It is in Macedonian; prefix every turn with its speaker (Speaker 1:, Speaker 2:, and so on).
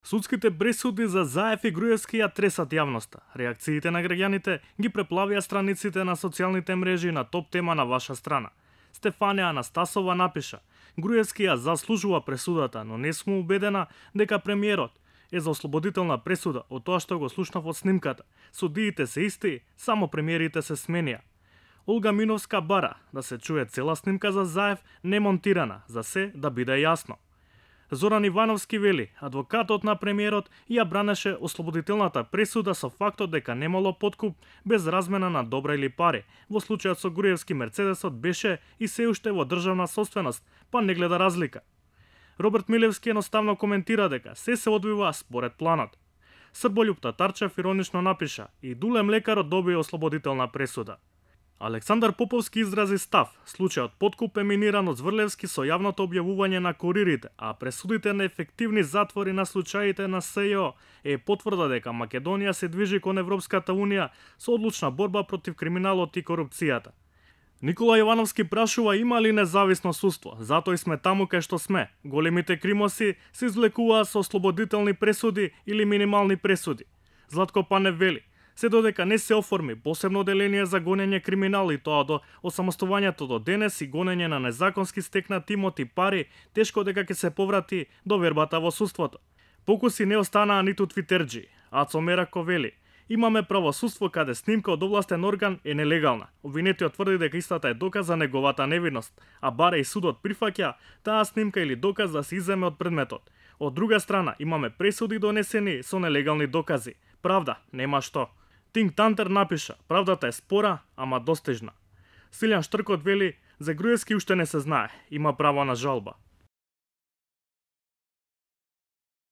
Speaker 1: Судските пресуди за Заев и Груевски ја тресат јавноста. Реакциите на граѓаните ги преплавија страниците на социјалните мрежи на топ тема на ваша страна. Стефанија Анастасова напиша: Груевски ја заслужува пресудата, но не сум убедена дека премиерот е за ослободителна пресуда од тоа што го слушнав од снимката. Судиите се исти, само премиерите се сменија. Олга Миновска бара да се чуе цела снимка за Заев, не монтирана, за се да биде јасно. Зоран Ивановски вели, адвокатот на премиерот ја бранеше ослободителната пресуда со фактот дека немало подкуп без размена на добра или пари. Во случајот со Груевски Мерцедесот беше и се уште во државна собственост, па не гледа разлика. Роберт Милевски едноставно коментира дека се одвива според планот. Срболјуп Татарчев иронично напиша: и Дуле Млекарот добија ослободителна пресуда. Александар Поповски изрази став. Случајот подкуп е миниран од Зврлевски со јавното објавување на куририте, а пресудите на ефективни затвори на случаите на СЈО е потврда дека Македонија се движи кон Европската унија со одлучна борба против криминалот и корупцијата. Никола Јовановски прашува има ли независно судство, затоа и сме таму кај што сме. Големите кримоси се извлекуваат со ослободителни пресуди или минимални пресуди. Златко Панев вели: се додека не се оформи посебно оделение за гонење криминал и тоа до осамостувањето до денес и гонење на незаконски стекнати имоти и пари, тешко дека ќе се поврати до вербата во судството. Покуси не останаа ниту твитерџи. Ацо Мерако вели: имаме правосудство каде снимка од овластен орган е нелегална. Обвинетиот тврди дека истата е доказ за неговата невиност, а баре и судот прифаќа таа снимка или доказ да се иземе од предметот. Од друга страна, имаме пресуди донесени со нелегални докази. Правда, нема што. Тинг Тантер напиша: правдата е спора, ама достижна. Силјан Штркот вели: за Груевски уште не се знае, има право на жалба.